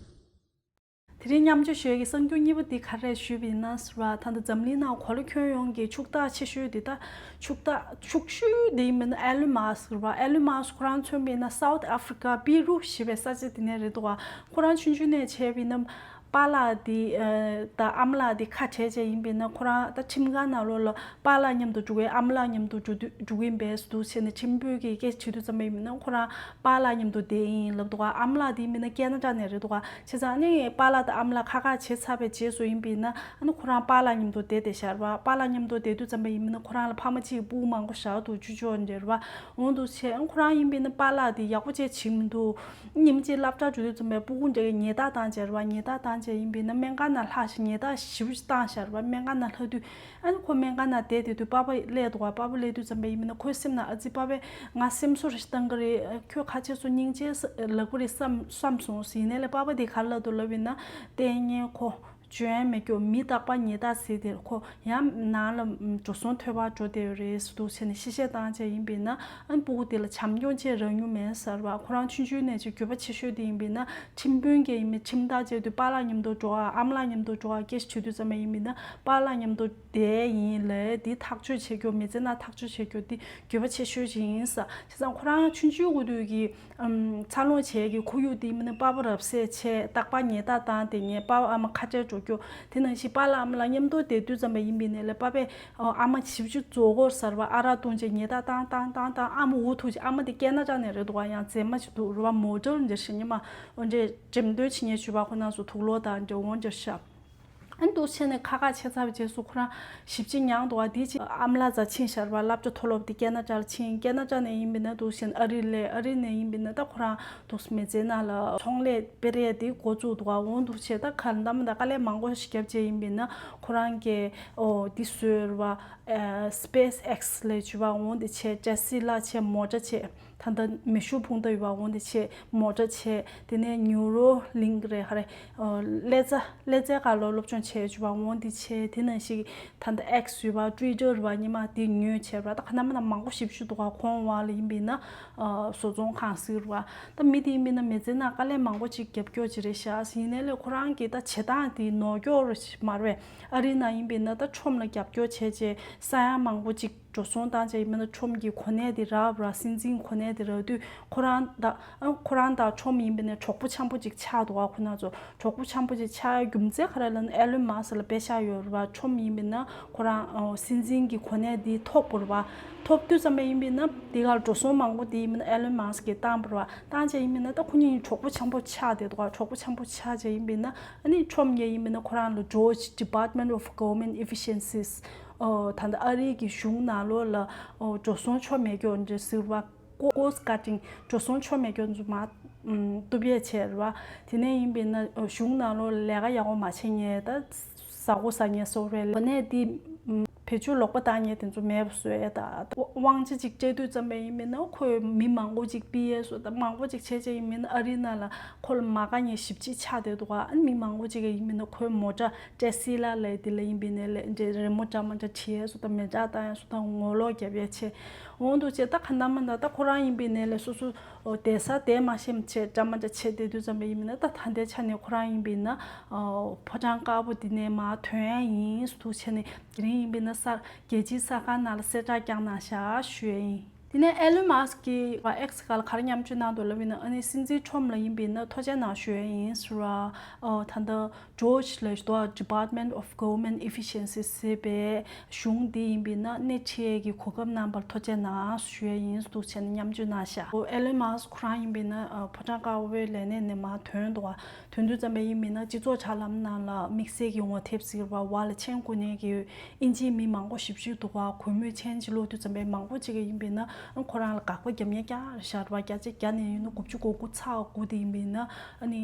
དེ་རིང་མཉམ་སྤྱོད་ཞུ་ཡས་ཀྱི་གསར་འགྱུར་གཉིས་པ་འདི་ག་རེ་ཞུས་པ་ཡིན་ན་ཟེར་བ། ད་ལྟ་འཛམ་གླིང་ནང་གོ་ལ་ཁྱོན་ཡོངས་ཀྱི་ཕྱུག་བདག་ཆེ་ཤོས་འདི་ད་ཕྱུག་བདག་ཕྱུག་ཤོས་འདི་ཡིན་པ་ན་ཨེ་ལོན་མཱ་སི་ཟེར་བ། ཨེ་ལོན་མཱ་སི་ཁོ་རང་མཚོན་པ་ཡིན་ན་South Africa Peru ཞེས་པའི་ས་ཆ་དེ་ནས་རེད་འདུག་བ། ཁོ་རང་ཆུང་ཆུང་ནས་བྱས་པ་ཡིན་ན་ པཱ་ལགས་དེ་ཨ་དང་ཨ་མ་ལགས་དེ་ཁ་བྲལ་བྱས་ཡིན་པས་ན། ཁོ་རང་ད་ཁྲིམས་ཁང་ནང་ལོགས་ལ་པཱ་ལགས་མཉམ་དུ་འགྲོ་གི་ཨ་མ་ལགས་མཉམ་དུ་འགྲོ་དུས་འགྲོ་གི་ཡིན་པས་འདུག་བྱས་ནས་ཁྲིམས་དཔོན་གྱིས་སྐད་ཆ་དྲིས་དུས་ཙམ་པ་ཡིན་པས་ན། ཁོ་རང་པཱ་ལགས་མཉམ་དུ་བསྡད་ཡིན་ལབ་འདུག་ག་ཨ་མ་ལགས་དེ་ཡིན་པས་ན་ཀེ་ན་ཌ་ནས་རེད་འདུག་ག་བྱས་ཙང་ཨ་ནི་པཱ་ལགས་དང་ཨ་མ་ལགས་ཁ་ཁ་བྱས་ཚར་བའི་རྗེས་སུ་ཡིན་པས་ན། ཨ་ནི་ཁོ་རང་པཱ་ལགས་མཉམ་དུ་བསྡད་བསྡད་ཤག་རེད་པ། པཱ་ལགས་མཉམ་དུ་བསྡད་དུས་ཙམ་པ་ཡིན་པས་ན། ཁོ་རང་ལ་ཕ་མ་གཅིག་སྤུ་གུ་མང་པོ་བཞག་འདུག་བཅུ་ཅོག་འདྲ་རེད་པ། འོ་འདུག་བྱས། ཨ་ཁོ་རང་ཡིན་པས་ན་པཱ་ལགས་དེ་ཡག་པོ་བྱས་བྱེད་མི་འདུག་ཉིན་གཅིག་སློབ་གྲྭ་འགྲོ་དུས་ཙམ་པས་སྤུ་གུ་འདྲ་གི་ཉེས་རྡུང་བཏང་བྱས་རེད་པ། ཉེས་རྡུང་བཏང་བྱས་ཡིན་པས་ན་སྨན་ཁང་ནང་ལྷག་ཤག་ཉེས་རྡུང་ཞེ་པོ་ཅིག་བཏང་ཤག་རེད་པ། སྨན་ཁང་ནང་ལྷག་དུས་ཨ་ནི་ཁོ་སྨན་ཁང་ནང་བསྡད་བསྡད་དུས་པཱ་ཕ་སླེབས་འདུག་ག་པཱ་ཕ་སླེབས་དུས་ཙམ་པ་ཡིན་པས་ན་ཁོའི་སེམས་ནང་ཨ་ཙི་པཱ་ཕས་ང་སེམས་གསོ་རེ་ཞིག་བཏང་གི་རེད། ཁྱོད་ཁ་ཆེ་སོང་། སྙིང་རྗེ་ལབ་གི་རེད་བསམ་བསམ་སོང་ཟེར། ཡིན་ནའི་ལས་པཱ་ཕ་དེ་ག་རེ་ལབ་འདུག་ལབ་པས་ན། ལྟས་ངན་ཁོ། འཇོན་མེད་ཀྱོག་མི་རྟག་པ་ཉེས་རྡུང་ཟེར་དེར་ཁོ་ཡང་ནང་ལ་འགྲོ་སོང་ཐོལ་པ་འགྲོ་བསྡད་ཡོད་རེད་ཟེར་འདུག་བྱས་ནས་གཤེ་གཤེ་བཏང་བྱས་ཡིན་པས་ན། ཨ་ནི་སྤུ་གུ་དེ་ལ་བྱམས་སྐྱོང་བྱེད་རག་མྱོང་མེད་ཟེར་བ། ཁོ་རང་ཆུང་ཆུང་ནས་ཅིག་འགྱོད་པ་ཆེ་ཤོས་དེ་ཡིན་པས་ན། ཁྲིམས་དཔོན་གྱིས་ཡིན་པས་ཁྲིམས་ཐག་བཅད་དུས་པཱ་ལགས་མཉམ་དུ་འགྲོ་ཨ་ཨ་མ་ལགས་མཉམ་དུ་འགྲོ་ཨ་སྐད་ཆ་དྲིས་དུས་ཙམ་པ་ཡིན་པས་ན། པཱ་ལགས་མཉམ་དུ་བསྡད་ཡིན་ལབ། དེ་ཐག་གཅོད་བྱེད་རྒྱུ་མི་ཚེ་ནང་ཐག་གཅོད་བྱེད་རྒྱུ་དེ་འགྱོད་པ་ཆེ་ཤོས་ཅིག་ཡིན་ས། བྱས་ཙང་ཁོ་རང་ཆུང་ཆུང་གི་དུས་ཀྱི་ཨམ། འཚར་ལོངས་བྱས་ཀྱི་ཁོར་ཡུག་དེ་མིན་ན་པཱ་ཕ་རབ་གསལ་ཆེ། རྟག་པར་ཉེས་རྡུང་བཏང་དེ་ངས་པཱ་ཕ་ཨ་མ་ཁ་བྲལ་འགྲོ་རྒྱུ། དེ་ནང་བཞིན་པཱ་ལགས་ཨ་མ་ལགས་མཉམ་དུ་བསྡད་དུས་ཙམ་པ་ཡིན་པས་ནས་ལས་པཱ་ཕས་ཨ་མ་ཞིབ་ཅིག་བཙོག་གོ་ཟེར་བ། ཨ་རག་བཏུང་བྱས་ཉེས་རྡུང་བཏང་བཏང་བཏང་བཏང་། ཨ་མ་འུ་ཐུག་ཅིག་ཨ་མ་དེ་ཀེ་ན་ཌ་ནས་རེད་འདུག་ག་ཡང་མཛེས་མ་ཞིག་འདུག་རེད་བ། མོ་ཌེལ་འདྲ་ཞིག་ཉི་མ་འོ་འདྲས་འགྲེམས་སྟོན་བྱེད་མཁན་ཞུ་བ། ཁོ་རང་ཚོ་དུག་ལོག་དང་འདྲ་འོ་འདྲ་ཤག་ཨ་ནི་འདུག་བྱས་ནས་ཁ་ཁ་བྱས་ཚར་བའི་རྗེས་སུ་ཁོ་རང་ཞིབ་ཅིག་མྱངས་འདུག་ག་དེ་ཕྱིན་ཨ་མ་ལགས་རྩར་ཕྱིན་ཤག་རེད་བ། སློབ་གྲྭ་མཐོ་སློབ་དེ་ཀེ་ན་ཌ་ལ་ཕྱིན། ཀེ་ན་ཌ་ནས་ཡིན་པས་ན་འདུག་བྱས་ནས་ཨ་རི་སླེབས། ཨ་རི་ནས་ཡིན་པས་ན་ད་ཁོ་རང་འདུག་མི་ཚེ་ནང་ལ་ཚོང་ལས་སྤེལ་རེས་དེ་འགོ་བཙུགས་འདུག་ག་འོ་འདུག་བྱས་ད་ག་ལ་འདམ་ད་དཀའ་ལས་མང་པོ་ཞིག་བརྒྱབ་བྱས་ཡིན་པས་ན། ཁོ་རང་གིས་ཨོ་དེ་བཟོས་རེད་བ། ཨ་སྤེས་ཨེགས་ལབ་བྱས་པ། འོ་དེ་བྱས། ཊེ་སི་ལ་བྱས། མོ་ཊ་བྱས། ད་ལྟ་མེ་ཤུགས་འཕུར་མདའ་ཡོད་པ། འོ་དེ་བྱས། མོ་ཊ་བྱས། དེ་ནས་ནིའུ་རོ་ལིང་རེད་ཧ་རེ། ཨ་ཀླད་རྩ་ཀླད་རྩའི་སྒང་ལ་སློབ་སྦྱོང་བྱས་བྱས་པ། འོ་དེ་བྱས། དེ་ནང་བཞིན་ད་ལྟ་ཨེགས་ཡོད་པ། ཊུ་ཝི་ཊར་རེད་བ། སྔོན་མ་དེ་ཉོས་བྱས་པ། ད་ག་ན་མ་ན་མང་པོ་ཞེ་པོ་ཅིག་འདུག་ག་ཁོང་བ་ལ་ཡིན་པས་ན་ཨ་བཟོ་ཚོང་ཁང་ཟེར་བ། ད་མི་དེ་ཡིན་པས་ན་མི་ཚེ་ནང་དཀའ་ལས་མང་པོ་ཅིག་རྒྱབ་སྐྱོར་བྱས་རེད་ཤག་ཡིན་ནའི་ལས་ཁོ་རང་གི་ད་བྱེད་སྟངས་དེ་ནོར་སྐྱོར་མ་རེད། ཨ་རི་ནང་ཡིན་པས་ན་ད་ཁྲོམ་ལ་རྒྱབ་སྐྱོར་བྱས་བྱས་ས་ཡ་མང་པོ་ཅིག་འགྲོ་སོང་བཏང་བྱས་ཡིན་པས་ན། ཁྲོམ་གྱི་གོ་གནས་དེ་རག་ར། སྲིད་འཛིན་གོ་གནས་དེ་རག་དུས་ཁོ་རང་དང་ཨ་ཁོ་རང་དང་ཁྲོམ་ཡིན་པས་ན་གྲོགས་པོ་འཆམ་པོ་ཅིག་ཆགས་འདུག་ག་ཁོ་རང་ཚོ་གྲོགས་པོ་འཆམ་པོ་ཅིག་ཆགས་རྒྱུ་མཚན་ག་རེ་ལབ་ན། ཨེ་ལོན་མཱ་སི་ལ་པེ་ཤག་ཡོད་རེད་བ། ཁྲོམ་ཡིན་པས་ན་ཁོ་རང་ཨ་སྲིད་འཛིན་གྱི་གོ་གནས་དེ་ཐོབ་དགོས་རེད་བ། ཐོབ་དུས་ཙམ་པ་ཡིན་པས་ན་དེ་གར་འགྲོ་སོང་མང་པོ་དེ་ཡིན་པས་ན་ཨེ་ལོན་མཱ་སི་ཀྱིས་བཏང་བ་རེད་བ། བཏང་བྱས་ཡིན་པས་ན་ད་ཁོ་གཉིས་གྲོགས་པོ་འཆམ་པོ་ཆགས་བསྡད་འདུག་ག་གྲོགས་པོ་འཆམ་པོ་ཆགས་བྱས་ཡིན་པས་ན། ཨ་ནི་ཁྲོམ་གྱིས་ཡིན་པས་ན་ཁོ་རང་ལ་ཇོར་ཇི་Department of Government Efficiencies ཨོ་ད་ལྟ་ཨ་རི་གི་གཞུང་ནང་ལོགས་ལ་ཨོ་འགྲོ་སོང་ཆོ་མེད་སྐྱོ་འདྲ་ཟེར་བ། Cost cutting འགྲོ་སོང་ཆོ་མེད་སྐྱོ་འདྲ་མ་ཨུམ་གཏུབ་ཡས་བྱས་རེད་བ། དེ་ནས་ཡིན་པས་ན་ཨོ་གཞུང་ནང་ལོགས་ལ་ལས་ཀ་ཡག་པོ་མ་བྱེད་མཁན། ད་ཟ་སྒོ་ཟ་མཁན་སོགས་རེད། གོ་གནས་དེ་ཨུམ་བེད་སྤྱོད་ལོག་པ་བཏང་མཁན་དེ་ཚོ་མེད་པ་བཟོ་ཡས། ད་དབང་ཆ་ཅིག་སྤྲད་དུས་ཙམ་པ་ཡིན་པས་ན་ཁོས་མི་མང་པོ་ཅིག་ཕུད་ཡས་བཟོ། ད་མང་པོ་ཅིག་བྱས་བྱས་ཡིན་པས་ན་ཨ་རི་ནང་ལ་ཁོ་ལ་མ་དགའ་མཁན་ཞེ་པོ་ཅིག་ཆགས་བསྡད་འདུག་ག་ཨ་ནི་མི་མང་པོ་ཅིག་གིས་ཡིན་པས་ན་ཁོའི་མོ་ཊ་ཊེ་སི་ལ་ལབ་དེ་ལ་ཡིན་པས་ན་ལས་འདྲ་རི་མོ་འདྲ་མ་འདྲ་བྲིས་སོ། ད་མེ་སྲེག་བཏང་ཡས་སོ། ད་ངོ་ལོག་རྒྱབ་ཡས་བྱས། འོ་འདུག་བྱས། ད་ག་འདྲ་མ་འདྲ་ད་ཁོ་རང་ཡིན་པས་ན་ལས་སོ་སོ་བསྡད་ས་དེ་མ་ཤེས་བྱས་འདྲ་མ་འདྲ་བྱས་བསྡད་དུས་ཙམ་པ་ཡིན་པས་ན། ད་ད་ལྟའི་ཆ་ནས་ཁོ་རང་ཡིན་པས་ན་ཕོ་བྲང་དཀར་པོ་འདི་ནས་མར་ཐོན་ཡས་ཡིན་འདུག་བྱས་ནས། དེ་རིང་ཡིན་པས་ན་གསར་རྒྱལ་སྤྱིའི་གསར་ཁང་ནང་ལ་གསལ་བསྒྲགས་བསྐྱངས་གནང་ཤག་ཞུ་ཡས་ཡིན། དེ་ནས་ཨེ་ལོན་མཱ་སི་ཀྱིས་ཨེགས་སྒང་ལ་ག་རེ་མཉམ་སྤྱོད་གནང་འདུག་ལབ་ཡིན་ན། ཨ་ནི་སྲིད་འཛིན་ཁྲོམ་ལ་ཡིན་པས་ན་ཐུགས་རྗེ་གནང་ཞུ་ཡས་ཡིན་ཟེར་བ། ཨོ་ད་ལྟ་ཇོར་ཇི་ལབ་འདུག Department of Government Efficiency ཟེར་བའི་གཞུང་འདི་ཡིན་པས་ན་སྣེ་ཁྲིད་ཡས་ཀྱི་གོ་སྐབས་གནང་བར་ཐུགས་རྗེ་གནང་ཞུ་ཡས་ཡིན་འདུག་བྱས་ནས་མཉམ་སྤྱོད་གནང་ཤག་ཨོ་ཨེ་ལོན་མཱ་སི་ཁོ་རང་ཡིན་པས་ན་ཨ་ཕོ་བྲང་དཀར་པོའི་ལས་གནས་ནས་མར་ཐོན་འདུག་བ། ཐོན་དུས་ཙམ་པ་ཡིན་པས་ན་སྤྱི་ཚོགས་དྲ་ལམ་ནང་ལ་དམིགས་བསལ་གྱི་ངོ་དེབ་ཟེར་བ་བ་ལ་མཆན་འགོད་མཁན་གྱི་དབྱིན་ཇིའི་མི་མང་པོ་ཞེ་པོ་ཅིག་འདུག་བ། གུས་མོས་མཆན་ཅིག་ཀློག་དུས་ཙམ་པ་མང་པོ་ཅིག་གིས་ཡིན་པས་ན་ཁོ་རང་ལ་དགག་པ་རྒྱབ་མཁན་རྐྱང་རེད་ཤག་རེད་བ། བརྒྱ་ཆ་བརྒྱ་ནས་ཡིན་ན་དགུ་བཅུ་གོ་དགུ་ཚེག་དགུ་དེ་ཡིན་པས་ན་ཨ་ནི་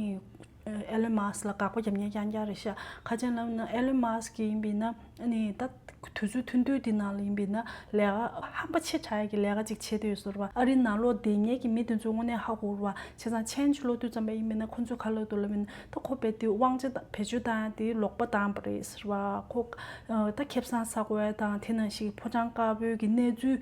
ཨེ་ལོན་མཱ་སི་ལ་དགག་པ་རྒྱབ་མཁན་རྐྱང་རྐྱང་རེད་ཤག་ག་ཅི་ལབ་ན་ཨེ་ལོན་མཱ་སི་གིས་ཡིན་པས་ན་ཨ་ནི་ད་དུས་ཚོད་ཐུང་ཐུང་དེ་ནང་ལ་ཡིན་པས་ན་ལས་ཀ་ཧམ་པ་ཆེ་དྲགས་ཀྱི་ལས་ཀ་ཅིག་བྱེད་བསྡད་ཡོད་ཟེར་བ། ཨ་རིའི་ནང་ལོགས་བསྡད་མཁན་གྱི་མི་དེ་ཚོས་དངོས་གནས་ཧ་གོ་རེད་བ། བྱས་ཙང་མཆན་ཅིག་ཀློག་དུས་ཙམ་པ་ཡིན་པས་ན་ཁོ་ཚོས་ག་རེ་ལབ་འདུག་ལབ་ཡིན་ན། ད་ཁོ་རྦད་དེ་དབང་ཆ་བེད་སྤྱོད་བཏང་ཡ་དེ་ལོག་པ་བཏང་བ་རེད་ཟེར་བ། ཁོ་ད་ཁེ་བཟང་ཟ་དགོས་ཡ་དང་དེ་ནང་བཞིན་ཕོ་བྲང་དཀར་པོའི་གི་གནས་ཚུལ་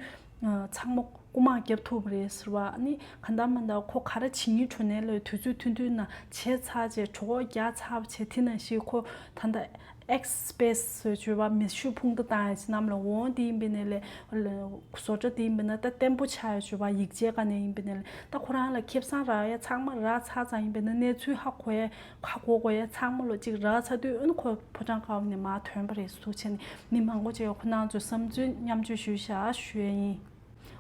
ཚང་མ་རྐུ་མ་བརྒྱབ་ཐུབ་པ་རེད་ཟེར་བ། ཨ་ནི་ག་འདྲ་མ་འདྲ་ཁོ་ག་རེ་བྱེད་སྙིང་འདོད་ནའི་ལས་དུས་ཚོད་ཐུང་ཐུང་ནང་བྱས་ཚར་བྱས་གྲོད་ཁོག་རྒྱགས་ཚར་བ་བྱས། དེ་ནང་བཞིན་ཁོ་ད་ལྟ་ X space ཟེར་བརྗོད་པ་མེ་ཤུགས་འཕུང་ད་བཏང་ཡ་ཅིག་གནམ་ལ་འོང་། དེ་ཡིན་པ་ཡིན་ནའི་ལས་བཟོ་གྲྭ་དེ་ཡིན་པ་ཡིན་ན་ད་བརྟན་པོ་ཆགས་ཡ་བརྗོད་པ་ཡིག་ཆའི་སྒང་ནས་ཡིན་པ་ཡིན་ནའི་ལས་ད་ཁོ་རང་ལ་ཁེ་བཟང་རག་ཡ་ཚང་མ་རག་ཚར་ཙང་ཡིན་པ་ཡིན་ན་གནས་ཚུལ་ཧ་གོ་ཡ་ཧ་གོ་དགོས་ཡ་ཚང་མ་ལོ་གཅིག་རག་ཚར་དུས་ཨ་ནི་ཁོ་ཕོ་བྲང་དཀར་པོ་ནས་མར་ཐོན་པ་རེད་ཟེར་འདུག་བྱས་ནས་མི་མང་པོ་ཅིག་ཁོ་རང་ཚོའི་བསམ་ཚུལ་མཉམ་སྤྱོད་ཞུས་བཞག་ཞུ་ཡ་ཡིན།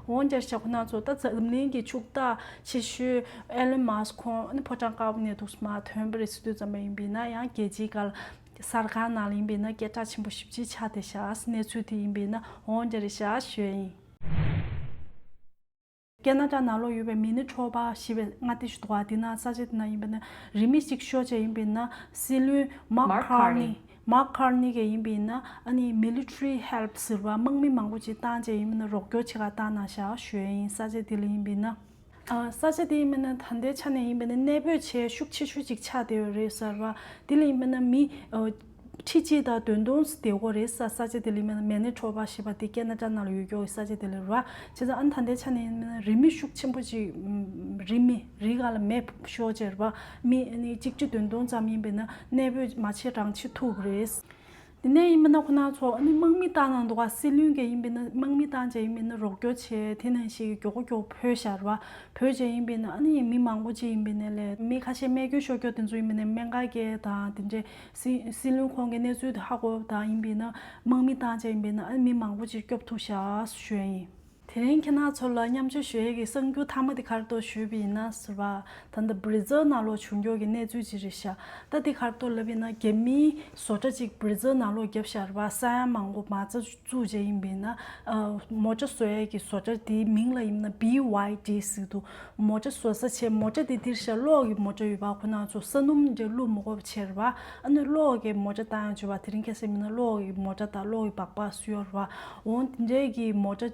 འོན་ཀྱང་ཤ་ཁོ་ན་ཚོ་ད་འཛམ་གླིང་གི་ཕྱུག་བདག་ཆེ་ཤོས་ཨེ་ལོན་མཱ་སི་ཁོང་ཨ་ནི་ཕོ་བྲང་དཀར་པོ་ནས་འདུག་སེ་མར་ཐོན་པ་རེད་ཟེར་དུས་ཙམ་པ་ཡིན་པས་ན་ཡང་རྒྱལ་སྤྱིའི་སྒང་ལ་གསར་ཁང་ནང་ལ་ཡིན་པས་ན་སྐད་གྲགས་ཆེན་པོ་ཞེ་པོ་ཅིག་ཆགས་བསྡད་ཤག་གནས་ཚུལ་དེ་ཡིན་པས་ན་འོན་ཀྱང་རེད་ཤག་ཞུ་ཡ་ཡིན། ཀེ་ན་ཌ་ནང་ལོགས་ཡོད་པའི་མི་ནི་ཊོ་པ་ཞེས་པའི་མངའ་སྡེ་ཞིག་འདུག་ག་དེ་ན་ས་ཆ་དེ་ན་ཡིན་པས་ན་རི་མི་ཞིག་ཤོར་བྱས་ཡིན་པས་ན་སྲིད་བློན་མཱག་Mark ཁར་ནི། Carney། མཱག་ཁར་ནི་གིས་ཡིན་པས་ན་ཨ་ནི་military help ཟེར་བ་དམག་མི་མང་པོ་ཅིག་བཏང་བྱས་ཡིན་པས་ན་རོགས་སྐྱོར་བྱེད་ག་བཏང་གནང་བཞག་ཞུ་ཡ་ཡིན། ས་ཆ་དེ་ལ་ཡིན་པས་ན། ཨ་ས་ཆ་དེ་ཡིན་པས་ན་ད་ལྟའི་ཆ་ནས་ཡིན་པས་ན་གནས་སྤོས་བྱེད་ཤུགས་ཆེ་ཤོས་ཅིག་ཆགས་བསྡད་ཡོད་རེད་ཟེར་བ། དེ་ལ་ཡིན་པས་ན་མི་ཨ་ཁྲི་གཅིག་དང་བདུན་སྟོང་བསྡད་ཡོད་རེད་ས། ས་ཆ་དེ་ལ་ཡིན་པས་ན་མི་ནི་ཊོ་པ་ཞེས་པ་དེ་ཀེ་ན་ཌ་ནང་ལ་ཡོད་ཀྱོག་གི་ས་ཆ་དེ་ལ་རེད་བ། བྱས་ཙང་ཨ་ནི་ད་ལྟའི་ཆ་ནས་ཡིན་པས་ན་རི་མི་ཤུགས་ཆེན་པོ་ཅིག་རི་མི་རི་སྒང་ལ་མེ་ཤོར་བྱས་རེད་བ། མི་ཨ་ནི་གཅིག་ཁྲི་བདུན་སྟོང་ཙམ་ཡིན་པས་ན་གནས་སྤོས་མ་བྱས་རང་བྱེད་ཐུབ་རེད། དེ་ནས་ཡིན་པས་ན་ཁོ་ན་ཚོ་ཨ་ནི་དམག་མི་བཏང་གནང་འདུག་ག་སྲིད་བློན་གྱིས་ཡིན་པས་ན་དམག་མི་བཏང་བྱས་ཡིན་པས་ན་རོགས་སྐྱོར་བྱས་དེ་ནང་བཞིན་གྱི་མགྱོགས་པོ་མགྱོགས་པོ་ཕོད་བཞག་རེད་བ། ཕོད་བྱས་ཡིན་པས་ན་ཨ་ནི་མི་མང་པོ་ཅིག་ཡིན་པས་ན་ལས་མི་ཁ་ཤས་རྨས་སྐྱོན་ཤོར་ཀྱོག་དེ་ཚོ་ཡིན་པས་ན་སྨན་ཁང་སྐྱེལ་དང་དེ་འདྲས་སྲིད་སྲིད་བློན་ཁོང་གི་གནས་ཚུལ་དེ་ཧ་གོ་བ་དང་ཡིན་པས་ན་དམག་མི་བཏང་བྱས་ཡིན་པས་ན་ཨ་ནི་མི་མང་པོ་ཅིག་སྐྱོབ་ཐུབ་ཤག་ཞུ་ཡ་ཡིན། དེ་རིང་ཁྱེད་རང་ཚོ་ལ་མཉམ་སྤྱོད་ཞུ་ཡས་ཀྱི་གསར་འགྱུར་མཐའ་མ་དེ་ག་རེ་འདུག་ཞུས་པ་ཡིན་ན་ཟེར་བ། ད་ལྟ་བྷི་རི་ཛིལ་ནང་ལོགས་བྱུང་ཀྱོག་གི་གནས་ཚུལ་ཅིག་རེད་ཤག་ད་དེ་ག་རེ་འདུག་ལབ་ཡིན་ན་རྒྱ་མིའི་བཟོ་གྲྭ་ཅིག་བྷི་རི་ཛིལ་ནང་ལོགས་བརྒྱབ་བཞག་རེད་བ། ས་ཡ་མང་པོ་མ་རྩ་བཙུགས་བྱས་ཡིན་པ་ཡིན་ན། མོ་ཊ་བཟོ་ཡས་ཀྱི་བཟོ་གྲྭ་དེའི་མིང་ལ་ཡིན་ན་བྷི་ཝའི་ཌི་ཟེར་འདུག་མོ་ཊ་བཟོ་ས་བྱས་མོ་ཊ་དེ་འདིར་ཤག་གློག་གི་མོ་ཊ་ཡོད་པ། ཁོ་ན་ཚོ་ས་སྣུམ་འདྲ་བླུགས་མི་དགོས་པ་བྱས་རེད་བ། ཨ་ནི་གློག་གི་མོ་ཊ་བཏང་ཡོང་བྱས་པ། དེ་རིང་ཁ་སང་མིན་ན་གློག་གི་མོ་ཊ་དང་གློག་གི་སྦག་སྦག་སུ་ཡོད་རེད་བ། འོང་དེ་འདྲས་ཀྱི་མོ་ཊ་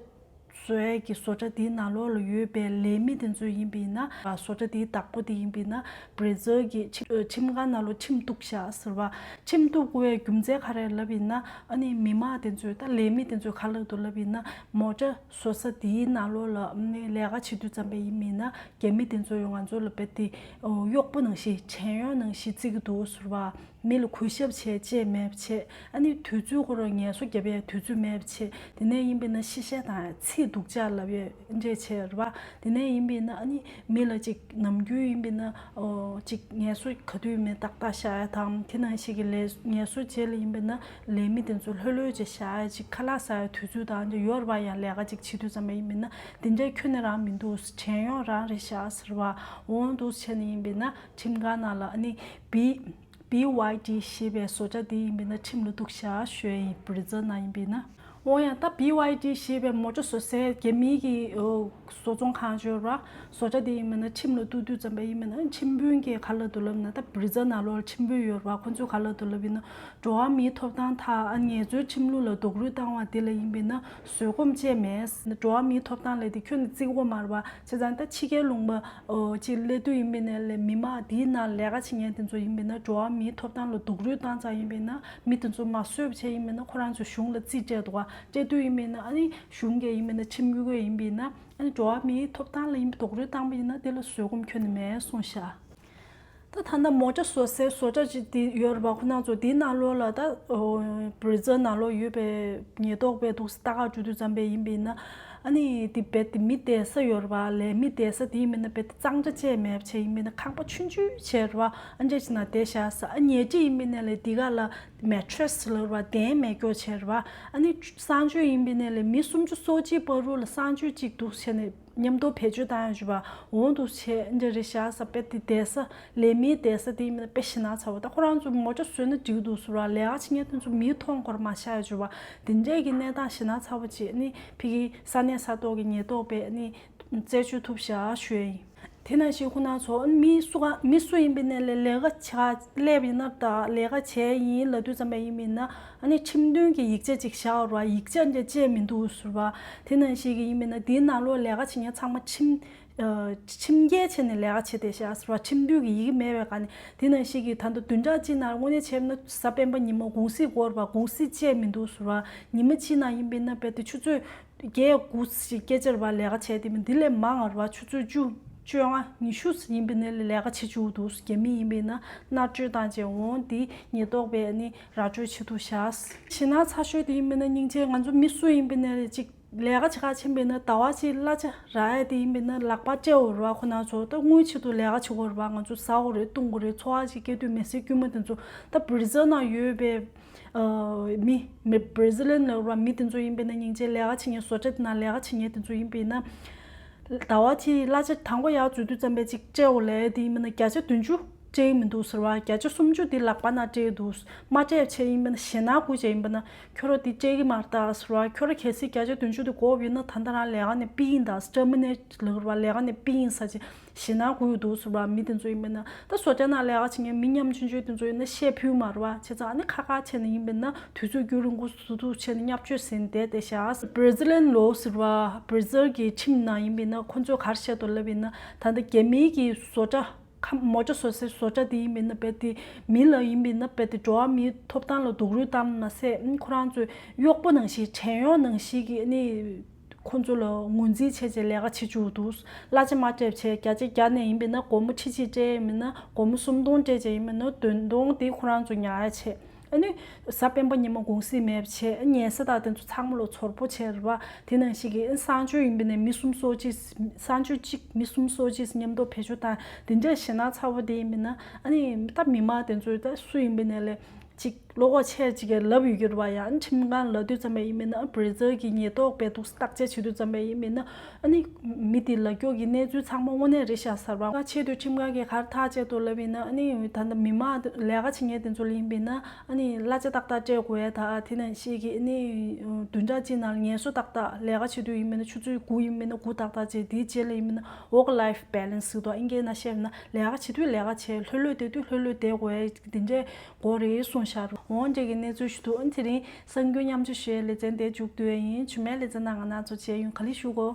བཟོ་ཡས་ཀྱི་བཟོ་གྲྭ་དེའི་ནང་ལོགས་ལ་ཡོད་པའི་ལས་མི་དེ་ཚོ་ཡིན་པ་ཡིན་ན། བཟོ་གྲྭ་དེའི་བདག་པོ་དེ་ཡིན་པ་ཡིན་ན་བྷི་རི་ཛིལ་གྱི་ཁྲིམས་ཁྲིམས་ཁང་ནང་ལོགས་ཁྲིམས་གཏུགས་བཞག་ཟེར་བ། ཁྲིམས་གཏུགས་དགོས་པའི་རྒྱུ་མཚན་ག་རེ་ལབ་ཡིན་ན། ཨ་ནི་མི་མང་དེ་ཚོས་ད་ལས་མི་དེ་ཚོས་ག་ལབ་འདུག་ལབ་ཡིན་ན། མོ་ཊ་བཟོ་ས་དེའི་ནང་ལོགས་ལ་ཨ་ནི་ལས་ཀ་བྱེད་དུས་ཙམ་པ་ཡིན་པ་ཡིན་ན་རྒྱ་མི་དེ་ཚོས་ང་ཚོ་ལ་རྦད་དེ་གཡོག་པོ་ནང་བཞིན་བྱན་གཡོག་ནང་བཞིན་བརྩི་གི་འདུག་ཟེར་བ། མི་ལ་གུས་ཞབས་བྱས་བྱས་མེད་པ་བྱས། ཨ་ནི་དུས་ཚོད་ཁོ་རང་ངལ་གསོ་རྒྱབ་ཡས་དུས་ཚོད་མེད་པ་བྱས། དེ་ནས་ཡིན་པས་ན་ཤི་བཤད་དང་ཚིག་སྡུག་ཅག་ལབ་ཡས་འདྲས་བྱས་རེད་བ། དེ་ནས་ཡིན་པས་ན་ཨ་ནི་མི་ལ་ཅིག་ནམ་རྒྱུན་ཡིན་པས་ན་ཨོ་ཅིག་ངལ་གསོ་ག་དུས་ཡིན་མིན་ཏག་ཏག་བཞག་ཡས་དང་དེ་ནང་བཞིན་གྱི་ལས་ངལ་གསོ་རྗེས་ལ་ཡིན་པས་ན་ལས་མི་དེ་ཚོ་ལྷོད་ལྷོད་ཅིག་བཞག་ཡས་ཅིག་ཁ་ལག་ཟ་ཡས་དུས་ཚོད་དང་འདྲ་ཡོད་རེད་བ། ཡང་ལས་ཀ་ཅིག་བྱེད་དུས་ཙམ་པ་ཡིན་པས་ན་དེ་འདྲས་ཁྱོན་ནས་རང་མི་འདུག་བྱན་གཡོག་རང་རེད་བཞག་ཟེར་བ། འོང་འདུག་བྱས་ནས་ཡིན་པས་ན་ཁྲིམས་ཁང་ནང་ལ་ཨ་ནི་བི་བི་ཝའི་ཌི་ཞེས་པའི་བཟོ་གྲྭ་དེ་ཡིན་པས་ན་ཁྲིམས་ལ་གཏུགས་བཞག་ཞུ་ཡ་ཡིན། བྷི་རི་ཛིལ་ནང་ཡིན་པས་ན། འོ་ཡང་ད་བི་ཝའི་ཌི་ཞེས་པའི་མོ་ཊ་བཟོ་སའི་རྒྱ་མིའི་གི་ཨོ་བཟོ་ཚོང་ཁང་ཅིག་ཡོད་རེད་བ། བཟོ་གྲྭ་དེ་ཡིན་པས་ན་ཁྲིམས་ལ་གཏུགས་དུས་ཙམ་པ་ཡིན་པས་ན་ཁྲིམས་དཔོན་གྱིས་ག་ལབ་འདུག་ལབ་ན། ད་བྷི་རི་ཛིལ་ནང་ལོགས་ལ་ཁྲིམས་དཔོན་ཡོད་རེད་བ། ཁོ་ཚོས་ག་ལབ་འདུག་ལབ་ཡིན་ན། འགྲོ་བ་མིའི་ཐོབ་ཐང་དང་ཨ་ངལ་རྩོལ་ཁྲིམས་ལུགས་ལ་རྡོག་རོལ་བཏང་བ་དེ་ལ་ཡིན་པས་ན་བཟོད་སྒོམ་བཅས་མེད། འགྲོ་བ་མིའི་ཐོབ་ཐང་ལབ་དེ་ཁྱོན་ནས་བརྩི་གི་ཡོད་མ་རེད་བ། བྱས་ཙང་ད་ཕྱི་རྒྱལ་ལུང་པ་ཨོ་ཅིག་སླེབས་དུས་ཡིན་པས་ན་ལས་མི་མང་དེའི་ནང་ལས་ཀ་བྱེད་མཁན་དེ་ཚོ་ཡིན་པས་ན་འགྲོ་བ་མིའི་ཐོབ་ཐང་ལ་རྡོག་རོལ་བཏང་ཙང་ཡིན་པས་ན་མི་དེ་ཚོ་མ་གསོད་པ་བྱས་ཡིན་པས་ན་ཁོ་རང་ཚོ་གཞུང་ལ་རྩིས་སྤྲད་འདུག་ག་སྤྲད་དུས་ཡིན་པས་ན་ཨ་ནི་གཞུང་གིས་ཡིན་པས་ན་ཁྲིམས་ཁང་གིས་ཡིན་པས་ན་ཨ་ནི་འགྲོ་བ་མིའི་ཐོབ་ཐང་ལ་ཡིན་པ་རྡོག་རོལ་བཏང་པ་ཡིན་ན་དེ་ལ་བཟོད་སྒོམ་ཁྱོན་ནས་མེད་གསུངས་ཤག་ད་ད་ལྟ་མོ་ཊ་བཟོ་སའི་བཟོ་གྲྭ་ཅིག་དེ་ཡོད་རེད་པ། ཁོ་རང་ཚོ་དེའི་ནང་ལོགས་ལ་ད་ཨོ་བྷི་རི་ཛིལ་ནང་ལོགས་ཡོད་པའི་ཉེན་རྟོག་པས་འདུག་སེ་ལྟ་ག་འགྲོ་དུས་ཙམ་པ་ཡིན་པས་ན། ཨ་ནི་དེ་རྦད་དེ་མི་བསྡད་ས་ཡོད་རེད་པ། ལས་མི་བསྡད་ས་དེ་ཡིན་པས་ན་རྦད་དེ་གཙང་སྦྲ་བཅས་མེད་པ་བྱས་ཡིན་པས་ན་ཁང་པ་ཆུང་ཆུང་བྱས་རེད་པ། ཨ་འདྲས་བྱས་ན་བསྡད་བཞག་ས། ཨ་ཉལ་ཁྲི་ཡིན་པས་ན་ལས་དེ་ག་ལ་མེ་ཊི་རེ་སི་ལབ་རེད་པ། གདན་མེད་སྐྱོ་བྱས་རེད་པ། ཨ་ནི་གསང་སྤྱོད་ཡིན་པས་ན་ལས་མི་སུམ་ཅུ་སོ་གཅིག་བར་དུ་ལ་གསང་སྤྱོད་ཅིག་འདུག་བྱས་ནས། མཉམ་དུ་བེད་སྤྱོད་བཏང་ཡོང་ཞུ་བ། འོང་དུ་བྱས་འདྲ་རེད་ཤག་ས། དཔེ་དེ་བསྡད་ས་ལས་མིའི་བསྡད་ས་དེ་མིན་ན་དཔེ་ཞེ་ན་ཚ་བོ། ད་ཁོ་རང་ཚོ་མོ་ཊ་བཟོས་ན་འགྲིག་འདུག་ཟེར་བ། ལས་ཀ་བྱེད་མཁན་དེ་ཚོ་མིའི་མཐོང་སྐོར་མ་ཤག་ཡ་ཞུ་བ། དེ་འདྲས་ཀྱི་གནས་སྟངས་ཞེ་ན་ཚ་བོ་བྱས་ནི་ཕ་གི་ས་གནས་ས་ཐོག་གི་ཉེན་རྟོག་པས་ནི་རྩད་གཅོད་ཐུབ་ཤག་ཞུ་ཡ་ཡིན། དེ་ནང་བཞིན་ཁོ་ན་ཚོ་མི་སུ་ག་མི་སུ་ཡིན་པའི་ནས་ལས་ལས་ཀ་བྱ་སླེབས་ཡིན་ན་ད་ལས་ཀ་བྱས་ཡིན་ལབ་དུས་ཙམ་པ་ཡིན་པས་ན། ཨ་ནི་ཁྲིམས་མཐུན་གྱི་ཡིག་ཆ་ཅིག་བཞག་ར། ཡིག་ཆ་འདི་བཅད་མི་འདུག་ཟེར་བ། དེ་ནང་བཞིན་གྱི་ཡིན་པས་ན་དེའི་ནང་ལོགས་ལས་ཀ་བྱེད་མཁན་ཚང་མ་ཁྲིམས་ཨ་ཁྲིམས་འགལ་བྱས་ནས་ལས་ཀ་བྱེད་བསྡད་ཤག་ཟེར་བ། ཁྲིམས་མཐུན་གྱི་ཡི་གེ་མེད་པའི་སྒང་ནས། དེ་ནང་བཞིན་གྱི་ད་ལྟ་བདུན་ཕྲག་གཅིག་ནང་དངོས་གནས་བྱས་ན་གཟའ་སྤེན་པ་ཉིན་མོ་གུང་སེང་འགོར་བ། གུང་སེང་བཅད་མི་འདུག་ཟེར་བ། ཉི་མ་གཅིག་ནང་ཡིན་པས་ན་རྦད་དེ་ཆུ་ཚོད་བརྒྱད་དགུ་ཞིག་སྐད་ཆ་རེད་བ། ལས་ཀ་བྱས་དེ་མིན་འདི་ལས་མང་བ་རེད་བ། ཆུ་ཚོད་བཅུ་ བཅོ་ལྔ་ཉི་ཤུ་ཡིན་པའི་ནས་ལས་ཀ་བྱེད་བཅུག་འདུག་རྒྱ་མི་ཡིན་པའི་ན་མནར་གཅོད་བཏང་བྱས་འོང་དེ་ཉེན་རྟོག་པས་ནི་ར་སྤྲོད་བྱེད་དུ་བཞག་ཞེ་ན་ཚ་ཤོས་དེ་ཡིན་པའི་ན་སྙིང་རྗེ་ང་ཚོ་མི་སུ་ཡིན་པའི་ནས་ཅིག་ལས་ཀ་བྱེད་ག་ཕྱིན་པའི་ན་ཟླ་བ་གཅིག་གླ་ཆ་རག་ཡ་དེ་ཡིན་པའི་ན་ལག་པ་སྤྲད་འོ་ར་ཁོ་ན་ཚོ་ད་དངུལ་ཆེད་དུ་ལས་ཀ་བྱེད་དགོས་ར་ང་ཚོ་ཟ་འོ་རེད་བཏུང་དགོས་རེད་འཚོ་བ་ཅིག་སྐྱེལ་དུས་མེ་སེར་དཀྱུས་མ་དེ་ཚོ་ད་བྷི་རི་ཟིལ་ནང་ཡོད་པའི་མི་མི་Brazilian་ལབ་ར་མི་དེ་ཚོ་ཡིན་པས་ན་སྙིང་རྗེ་ལས་ཀ་བྱེད་མཁན་བཟོ་གྲྭ་དེ་ན་ལས་ཀ་བྱེད་མཁན་དེ་ཚོ་ཡིན་པས་ན་ཟླ་བ་གཅིག་གླ་ཆ་དང་པོ་ཡར་འཛུལ་དུས་ཙམ་པས་གཅིག་སྤྲད་འོ་ལས་དེ་ཡིན་པས་ན་བརྒྱ་ཆ་བདུན་ཅུ་སྤྲད་ཀྱི་མི་འདུག་ཟེར་བ་བརྒྱ་ཆ་སུམ་ཅུ་དེ་ལག་པ་ན་སྤྲད་འདུག་མ་སྤྲད་བྱས་ཡིན་པས་ན་ཞེ་ན་དགོས་བྱས་ཡིན་པས་ན་ཁྱོད་ར་དེ་སྤྲད་ཀྱི་མ་རེད་ད་ཟེར་བ་ཁྱོད་ར་གལ་སྲིད་བརྒྱ་ཆ་བདུན་ཅུ་དེ་དགོས་ཡོད་ན་ད་ལྟ་རང་ལས་ཀ་ནས་ཕུད་ཡིན་ད་ཊར་མི་ནེཊ་ལབ་ར་ལས་ཀ་ནས་ཕུད་ཡིན་ས་ཅིག་ཞེ་ན་དགོས་ཡོད་འདུག་ཟེར་བ་མི་དེ་ཚོ་ཡིན་པས་ན་ད་བཟོ་གྲྭ་ནང་ལས་ཀ་བྱེད་མཁན་མི་ཉམ་ཆུང་ཆུང་དེ་ཚོ་ཡིན་ན་བཤད་ཕོད་མ་རེད་བ་བྱས་ཙང་ཨ་ནི་ཁ་ཁ་བྱས་ནས་ཡིན་པས་ན་དུས་ཚོད་རྒྱུན་རིང་པོ་ཟུར་དུ་བྱས་ནས་བརྙས་བཅོས་ཟིན་བསྡད་དེ་བཞག Brazilian law་ཟེར་བ་Brazil་གི་ཁྲིམས་ནང་ཡིན་པས་ན་ཁོ་ཚོས་ག་རེ་བཤད་འདུག་ལབ་ཡིན་ན་ད་ལྟ་རྒྱ་མིའི་གི་བཟོ་གྲྭ་ཁམས་མོ་ཊ་བཟོ་སའི་བཟོ་གྲྭ་དེ་ཡིན་པས་ན་རྦད་དེ་མི་ལ་ཡིན་པས་ན་རྦད་དེ་འགྲོ་བ་མིའི་ཐོབ་ཐང་ལ་སྡུག་རུས་བཏང་མ་ཟད་ཁོ་རང་ཚོའི་གཡོག་པོ་ནང་བཞིན་བྲན་གཡོག་ནང་བཞིན་གྱི་ཨ་ནི། ཁོ་ཚོ་ལ་ངོས་འཛིན་བྱས་རྗེས་ལས་ཀ་བྱེད་བཅུག་འདུག་གླ་ཆ་མ་སྤྲད་བྱས་བརྒྱ་ཆ་བརྒྱ་ནས་ཡིན་པས་ན་སྒོར་མོ་ཁྲི་གཅིག་སྤྲད་ཡིན་མིན་ན་སྒོར་མོ་སུམ་སྟོང་སྤྲད་བྱས་ཡིན་མིན་ན་བདུན་སྟོང་དེ་ཁོ་རང་ཚོ་ཉར་ཡ་བྱས་ཨ་ནི་གཟའ་སྤེན་པ་ཉི་མ་གུང་སེང་མེད་པ་བྱས་ཉལ་ས་དང་དེ་ཚོ་ཚང་མ་ལ་ཚོར་པོ་བྱས་རེད་བ། དེ་ནང་བཞིན་གྱི་གསང་སྤྱོད་ཡིན་པས་ན་མི་གསུམ་སོ་གཅིག་གསང་སྤྱོད་གཅིག་མི་གསུམ་སོ་གཅིག་མཉམ་དུ་བེད་སྤྱོད་བཏང་དེ་འདྲའི་ཞེ་ན་ཚ་བོ་དེ་ཡིན་པས་ན་ཨ་ནི་ད་མི་མང་དེ་ཚོས་ད་སུ་ཡིན་པས་ན་ལས། ཅིག་བློ་ཁོག་ཆེ་ཅིག་གིས་ལབ་ཡོད་ཀྱི་རེད་བ་ཡང་ཁྲིམས་ཁང་ལབ་དུས་ཙམ་པ་ཡིན་མིན་ན་བྷི་རི་ཛིལ་གྱི་ཉེན་རྟོག་པས་འདུག་བརྟག་དཔྱད་བྱེད་དུས་ཙམ་པ་ཡིན་མིན་ན་ཨ་ནི་མི་དེ་ལ་སྐྱོག་གི་གནས་ཚུལ་ཚང་མ་དངོས་གནས་རེད་ཤག་ཟེར་བ་ང་ཆེད་དུ་ཁྲིམས་ཁང་གིས་ག་རེ་ཐག་བཅད་འདུག་ལབ་ཡིན་ན་ཨ་ནི་ད་ལྟ་མི་མང་ལས་ཀ་བྱེད་མཁན་དེ་ཚོ་ལ་ཡིན་མིན་ན་ཨ་ནི་གླ་ཆ་ཏག་ཏག་སྤྲད་དགོས་ཡ་ད་དེ་ནང་བཞིན་གྱི་ཨ་ནི་བདུན་ཕྲག་གཅིག་ནང་ལ་ངལ་གསོ་ཏག་ཏག་ལས་ཀ་བྱེད་དུས་ཡིན་མིན་ན་ཆུ་ཚོད་དགུ་ཡིན་མིན་ན་དགུ་ཏག་ཏག་བྱས་དེའི་རྗེས་ལ་ཡིན་མིན་ན་work life balance་ཟེར་དུས་ཨིན་སྐད་ནང་བཤད་ན་ལས་ཀ་བྱེད་དུས་ལས་ཀ་བྱས་ལྷོད་ལྷོད་བསྡད་དུས་ལྷོད་ལྷོད་བསྡད་དགོས་ཡ་དེ་འདྲས། དགོས་རེད་གསུངས་བཞག་རུང་འོང་འདྲ་གི་གནས་ཚུལ་ཞིག་འདུག་ཨ་ནི་དེ་རིང་གསར་འགྱུར་མཉམ་སྤྱོད་ཞུ་ཡའི་ལེ་ཚན་དེ་མཇུག་བསྡུ་ཡ་ཡིན། རྗེས་མའི་ལེ་ཚན་ནང་ང་རང་ཚོ་མཇལ་ཡོང་། ག་ལེར་བཞུགས་གོ།